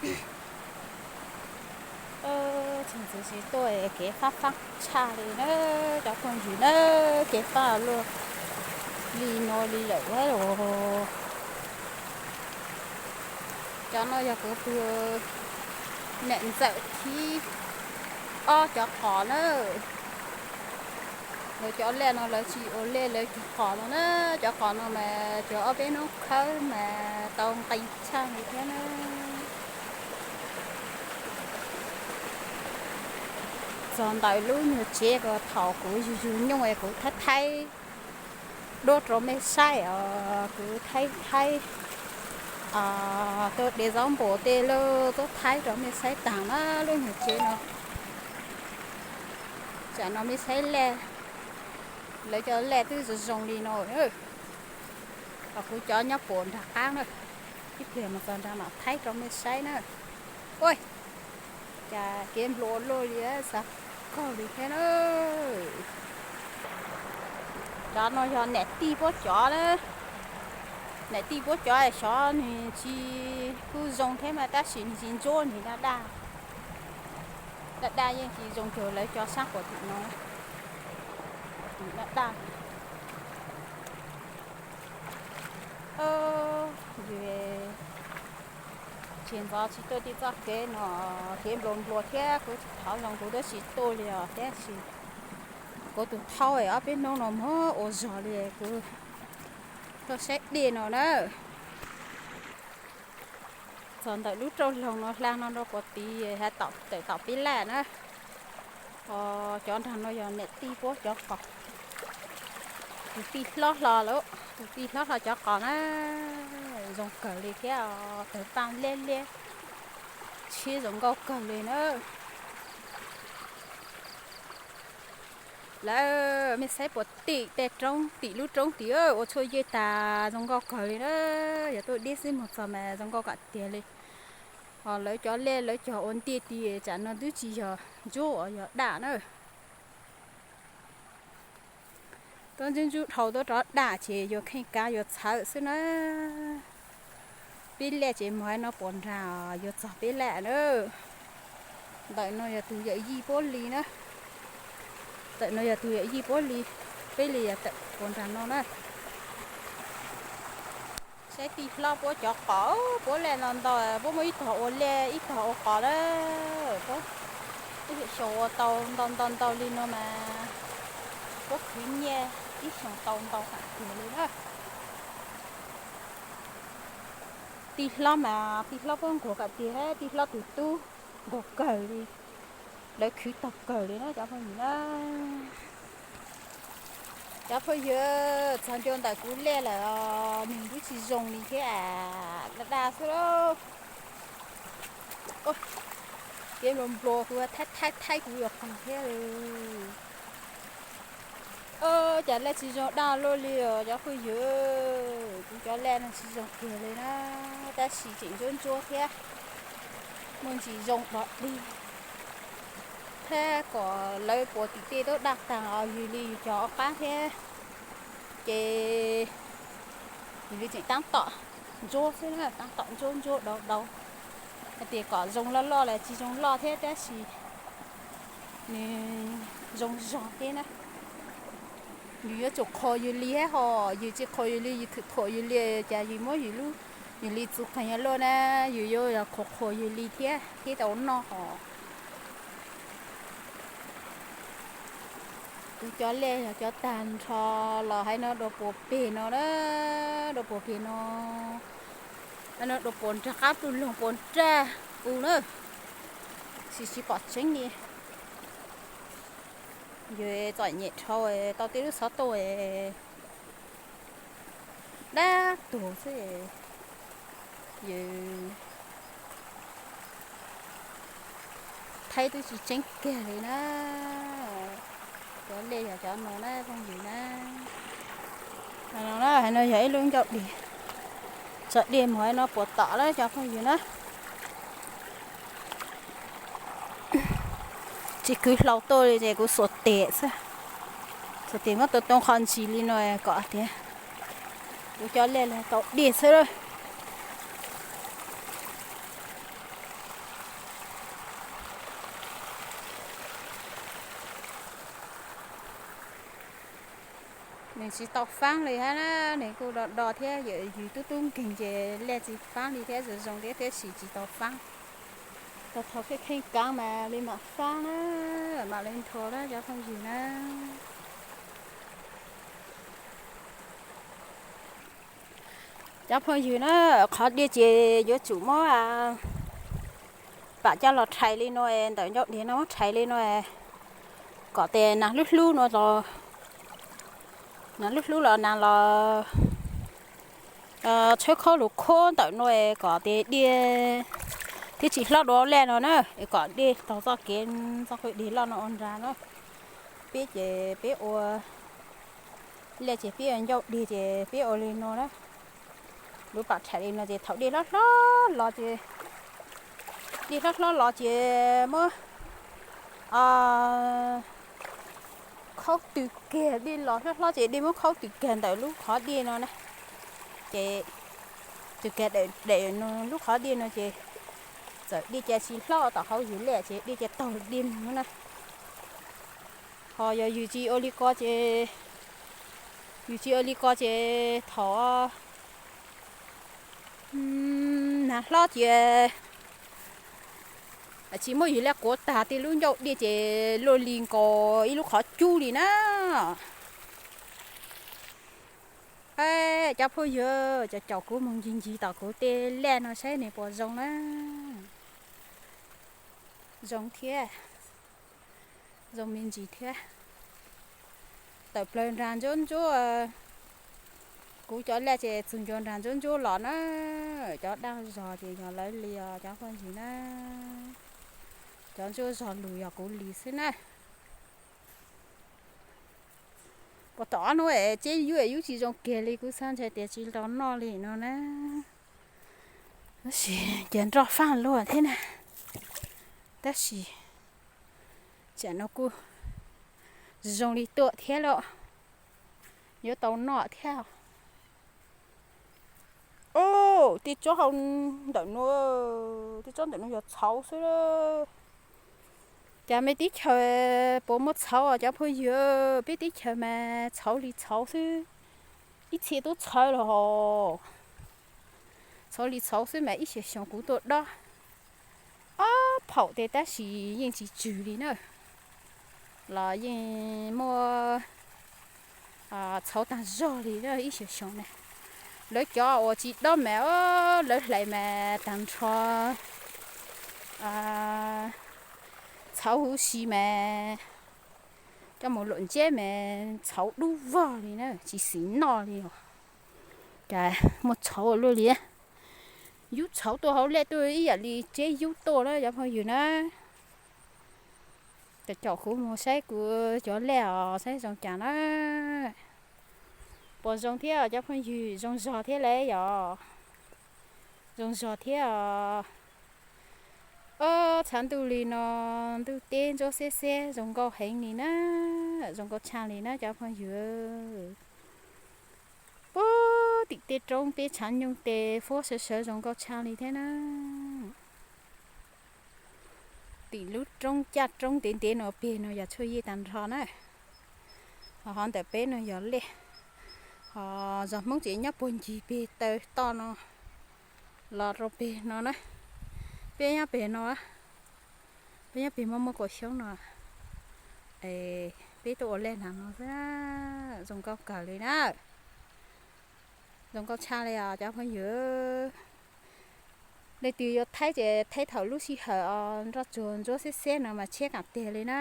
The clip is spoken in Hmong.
Txog ntxwv tsis tuaj kev fab fab tshaj li na, cov phooj ywg na, kev fab luaj li no li lawm. Cov no yog kuv tus niam ntxawm thib ob cov qos na. Lawv cov lej no lawv tsis ua lej, lawv cov qos no na, cov qos no mas cov ob peb hnub khawb mas tau nqi tshaj li thiab na. Txog ntawm lub nyuag tsev ko thaum kuv yug yug nyuj es kuv thaib thaib duab rau mej saib os, kuv thaib thaib tuaj de zaub npua tej lub tub thaib rau mej saib taag na lub nyuag tsev no. Tsam no mej saib lej, lawv cov lej twb zoo zoo li no. Ho kuv cov nyob puag nram qab na, ib pliag mus txog nrad mam thaib rau mej saib na. Ua cas kev nplua luaj li, xav kaug li thiab na. Cov no yog niam tij puab cov na. Niam tij puab cov xyov nws tsis, kuj zoo thiab mas tab sis nws tsis ntsuab, nws daj daj. Daj daj yeej tsis zoo cuag lawv cov sab quas tim no. Daj daj. Tsis ntxov tsis tuaj tej txoj kev no, kev nplua nplua thiab kuv tsis thov zoo kuv twb tsis tuaj li os, tab sis kuv tus thaub ob peb hnub no muab ua zog li kuv tuaj saib dej no na. Txog ntawm lub rauj loog no hla no rau puag tid, tawm tom peb laj na. Cov nrag no yog niam tij puab cov qos. Tus tij hlob hlo lawm, tus tij hlob hlo cov qos na. Zoo kawg li thiab, tawg paaj liab liab, tshiab zoo nkauj kawg li na. Lawv mej saib puag tim tej roob, tim lub roob tid ua tshuaj yej tas zoo nkauj kawg li na. Yog tuaj deb xwb mus txog mas zoo nkauj kom tiag li. Ho lawv cov lej lawv cog ua ntiaj tid tsam no twb tsis yog ntsuab, yog daj na. Tuaj ntsuj ntsuj dhau tuaj rov daj ces yuav kheej kav yuav txhawv xwb na. Peb lej ces mus no puas nrag yuav txog peb lej na. Ntawm no yog tus yawm yij puab li na. Ntawm no yog tus yawm yij puab li, peb li yog tawm puas nrag no na. Saib tij hlob puab cov qos, puab lej no ntau, puab muaj ib tog ua lej ib tog ua qos na. Puab ib xyoos ua tau ntau ntau ntau li no mas puab khwv nyiaj ib xyoos tau ntau kam tiag li na. Tij hlob mas tij hlob puab nquag kam tiag, tij hlob tus tub nquag kawg li. Lawv khwv tau kawg li na cov phooj ywg na. Cov phooj ywg, txog ncua ntawm kuv lej lawm os, nws twb tsis zoo li thiab, daj daj xwb lauj. Kev nplua nplua kuv thaib thaib thaib kuv yuav qaug thiab li. Cas lej tsis zoo daj luaj li os cov phooj ywg, kuv cov lej no tsis zoo kiag li na, tab sis tseem ntsuab ntsuab thiab, muaj ntsis zoo dog dig. Thiab kom lawv puas tim tej tub daj taag os, yus li yus cog ob qab thiab, ces yus li tseem taab tom ntsuab xwb na, taab tom ntsuab ntsuab dau dau. Hais tias kom zoo loj loj los tsis zoo loj thiab tab sis nws zoo zog thiab na. Yus yuav tsum qhuas yus li thiab ho, yus tsis qhuas yus li, yus thwm thuam yus li cas yus muab yus lub, yus li txus qeeg luaj na, yus yuav yog qhuas qhuas yus li thiab thiaj tau noj ho. Kuv cov lej yog cov tag nrho los hais no dua puas peg no na, dua puas peg no, hais no dua puas nrag qab pug loog puas nrag u na, tsis tsis pom tseeb li. Yus txom nyem dhau tau tej lub xov tooj dab tuag xwb, yus thaib twb tsis tseeb kiag li na. Cov lej yog cov no na phooj ywg na. Hais no na, hais no yog ib lub ncauj dig, tso dej mus hais no puas tom lawm cov phooj ywg na. Tsis kwv hlau tuaj li ces kuv xuas tes xwb, xuas tes muab tau too qho ntsis li no kom tias kuv cov lej los tau dej xwb lawm. Nws tsis tau faab li hab na, nws kuj do do thiab, yawm yws tub tub nkeeg ces lej tsis faab li thiab, zoo zoo thiab, tab sis tsis tau faab. Tau thau kheej kheej kav mas li mam faab na, mam li nrho na cov phooj ywg na. Cov phooj ywg na, qhov diaj ces yuav tsum muab pam coj los rhais li no, ntawm ncauj diaj no muab rhais li no, kom tes nas hlub hlub no los, nas hlub hlub los nas los tshawb khaub lug khuab ntawm no kom tes diaj thiab tsis hlob dua lej no na, es kom diaj taug txoj kev txoj qhov diaj loj no ua nrag na. Peb ces peb ua lej ces peb ua ncauj diaj ces peb ua li no na. Lub pam rhais li no ces thaum diaj hlob hlob los ces, diaj hlob hlob los ces muab khaub tws kiag, diaj los hlob hlob ces diaj muab khaub tws kiag ntawm lub qhov diaj no na. Ces tws kiag daim lub qhov diaj no ces txawm diaj cia tsis hlob tom hauv yus lej ces diaj cia taug diaj mus na. Ho yog yus tsis ua li ko ces, yus tsis ua li ko ces thaum nas hlob ces tsis muab yus lej quav tag, tej lub ncauj diaj ces luaj li nkaus ib lub qhov cub li na. Cov phooj ywg, caum kuv mus ncig ncig tom kuv tej lej no saib nws puas zoo na. Zoo thiab, zoo me ntsis thiab. Tawm plaws nrag ntsuab ntsuab, kuv cov lej ces txug ncua nrag ntsuab ntsuab los na. Cov daj zog ces yog lawv li os cov phooj ywg na. Cov ntsuab zog lug yog kuv li xwb na. Puas tom ob hnub es ceb yub es yub tsis zoo kiag li, kuv xav ntshe tias tsis tau noj li no na. Tab sis ces nroj faj luaj thiab na. Tab sis tsam no kuj zoo li tuaj thiab lauj, yuav tau noj thiab. Tej tsob hau ntawm no, tej tsob ntawm no yog txhauv xwb. Cas me teb chaws puas muaj txhauv os cov phooj ywg? Peb teb chaws mas txhauv li txhauv xwb, ib txhia tub txhawv los hos. Txhauv li txhauv xwb mas ib xyoos xyoo kuv tuaj dob ob phaum tej tab sis yeej tsis tswg li na, los yeej muaj txhauv tag zog li na ib xyoos xyoo na. Lawv cov uas tsis dob mas lawv hlais mas tag nrho txhauv huv si mas coj mus luam ntseb mas txhauv dub vog li na, tsis xis noj li os. Cas muaj txhauv luaj li. Yub txhauv tuaj hauv lej tuaj ib yam li tseb yub tuaj na cov phooj ywg na. Caum kuv mus saib kuv cov lej os saib zoo cas na. Puas zoo thiab cov phooj ywg? Zoo zog thiab lauj yom? Zoo zog thiab os. Ob, tshav ntuj li no, ntuj teb ntsuab xeb xeb zoo nkauj heev li na, zoo nkauj tshaj li na cov phooj ywg. Puag tim tej roob tej tshav nyoog tej fuab sawv sawv zoo nkauj tshaj li thiab na. Tim lub roob caj roob ntev ntev no peg no yog tshuaj yij tag nrho na. Ho ntawm peb no yog lej. Ho zos Hmoob ces nyob puag ncig peg taw toj no los rau peg no na. Peb nyob peg no, peb nyob peg muaj muaj kaum xyoob no. Peb tuaj ua lej nag no xwb, zoo nkauj kawg li na. Zoo nkauj tshaj li os cov phooj ywg. Leej twg yuav thaij ces thaij thaum lub sij hawm os nroj tsuag ntsuab xeb xeb no mas tshiab kam tiag li na.